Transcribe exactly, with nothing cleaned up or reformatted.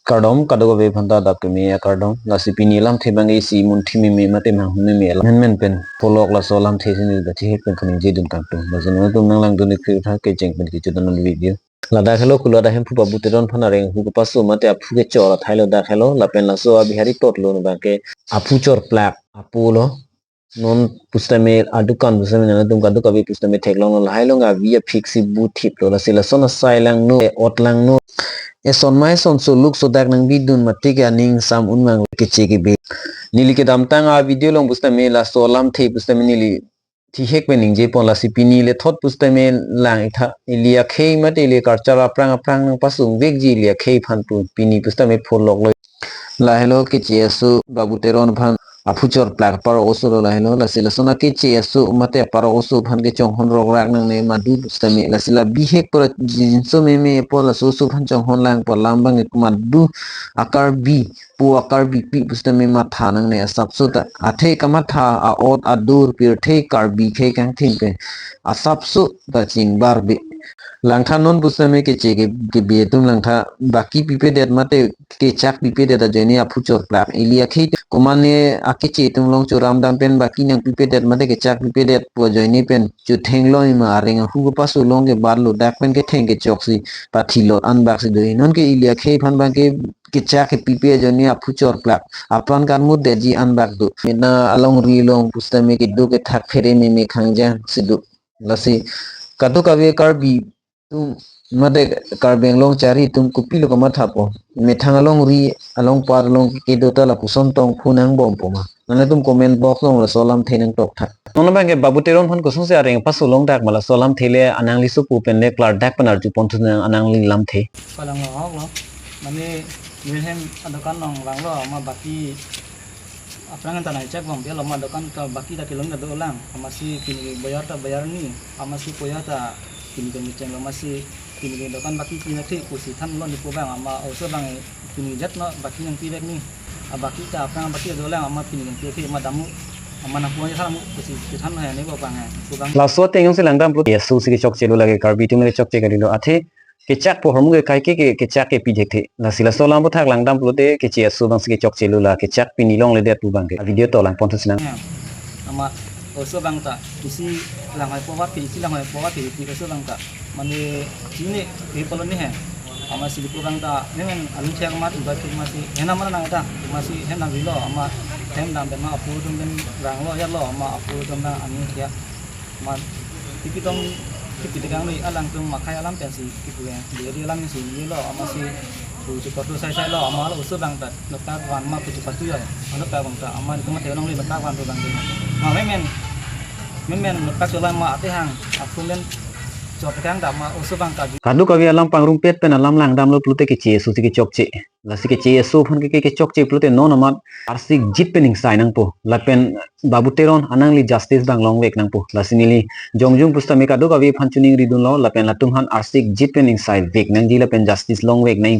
Kardom kadokave aphanta adap keme akardom. Lasi pini alamthe abang isi munthi meme mate manghu meme alam menmen pen pholok, laso alamthe si neli ta thihek pen kaningje dun kangtung. Lasi nangtum nanglangdun ik kri tha kecheng pen kecho dun video. Ladak helo, kulo dak Hemphu Babu Teron aphan areng ahu kepaso mate aphu kechor athai lo dak helo, lapen laso a-Bihari plot lo abang ke aphu chorplak apo lo. Non pusitame adukan pusitame nangtum kadokave pusitame theklong lo, lahai along avi aphik si bu thip lo, lasi lason asai langno, ot langno, eson mai son soluk sodak nangbi dun mate ke aning sam un mang keche kebe. Neli kedamtang a-video along pusitame laso alamthe pusitame neli thihek pen ningje pon, lasi pini le thot pusitame lang ik tha, ili akhei mate ili karchar aphrang aphrang nangpasung vekji ili akhei aphan pu pini pusitame pholok lo. Lahelo keche aso Babu Teron aphan aphu chorplak apar oso lo lahelo, lasi lason akeche aso mate apar oso aphan kechonghon rokrak nangne madu pusitame, lasi la bihek pura jinso meme apor laso oso aphan chonghon lang apor alam abang madu a-Karbi pu a-Karbipi pusitame matha nangne asapso ta. Athe kamatha a-ot adur pirthe Karbi khei kangthim pen asapso ta chingbar be. Langtha non pusitame keche ke, kebe atum langtha baki pipedet mate kechak pipedet ajoine aphu chorplak. Ili akhei komatne akeche atum along choram dam pen baki nangpipedet mate kechak pipedet pu ajoine pen chotheng lo ima, areng ahu kepaso along ke bar lo, dak pen ketheng kechoksi pathilot anbak si do. Non ke ili akhei aphan abang ke kechak kepipe ajoine aphu chorplak. Apran karmut detji anbak do. Mena alongri along pusitame kedo kethak phere meme khangjang si do. Lasi kadokave Karbi atum mate Karbi Anglong chari atum kopilo kamatha po. Methang alongri along par along kedo ta lapuson tong phu nangbom po ma. Nangtum comment box along laso alamthe nangtok tha. Non abang ke Babu Teron aphan kosonsi areng paso long dak ma, laso alamthe le anangli supu pen le klardak pen arju pon thu nang anangli lamthe. Palang lo hok lo. Mane Mirhem adokan nong lang lo ma baki aphrang ta nangchek bom dia lo ma dokan ta baki ta kelong ta dolang. Amatsi pini bayar ta bayar ni. Amatsi poya ta pini kami cheng lo amatsi pini dokan baki pini thik pusi than lo ni pu abang ama oso abang pini jat no baki nangpivek ni. A baki ta aphrang baki dolang ama pini nangpivek ma damu ama nangpu ni than mu pusi than lo ni pu abang pu abang. Laso ateng jongsi langdam pulote aso si kechokche lo, lake Karbi atum kechokche kalilo, athe kechak pu ahormu ke kaike ke kechak kepi thekthe. Lasi laso alam aputhak langdam pulote keche aso abang si kechokche lo, la kechak pini longledet pu abang ke. Video to lang pon thu sinang. Ya. Ama oso abang ta isi langhoi po vat ke, isi langhoi po vat ke, isi oso abang ta. Mane chini ke polo ni he. Amatsi pu abang ta, nemen alun thiak mat iba thik amatsi, hena mana nang ta, amatsi hena vilo, ama hem dam dam ma apu dum dum rang lo ya lo, ama apu dum na ani thiak. Ma, tipi tong, tipi tegang noi alangtum makhai alam pensi, tipi ya, dia dia alam si, ye lo, amatsi, tu si kotu sai sai lo, ama lo oso abang ta, nokta kwan ma putu patu ya, ano ta bang ta, ama itu ma telong le nokta kwan tu bang tu. Ma, memen, memen, nokta chola ma ate hang, aku men, chot tegang ta ma oso abang ta. Kadokave alam pangrumpet pen alam langdam lo pulote keche aso si kechokche. Lasi keche aso aphan ke, ke, kechokche pulote non amat arsik jit pen ingsai nangpo. Lapen Babu Teron anangli justice abang longvek nangpo. Lasi neli jongjung pusitame kadokave aphan choningri dun lo, lapen latum aphan arsik jit pen ingsai vek nangji lapen justice longvek nang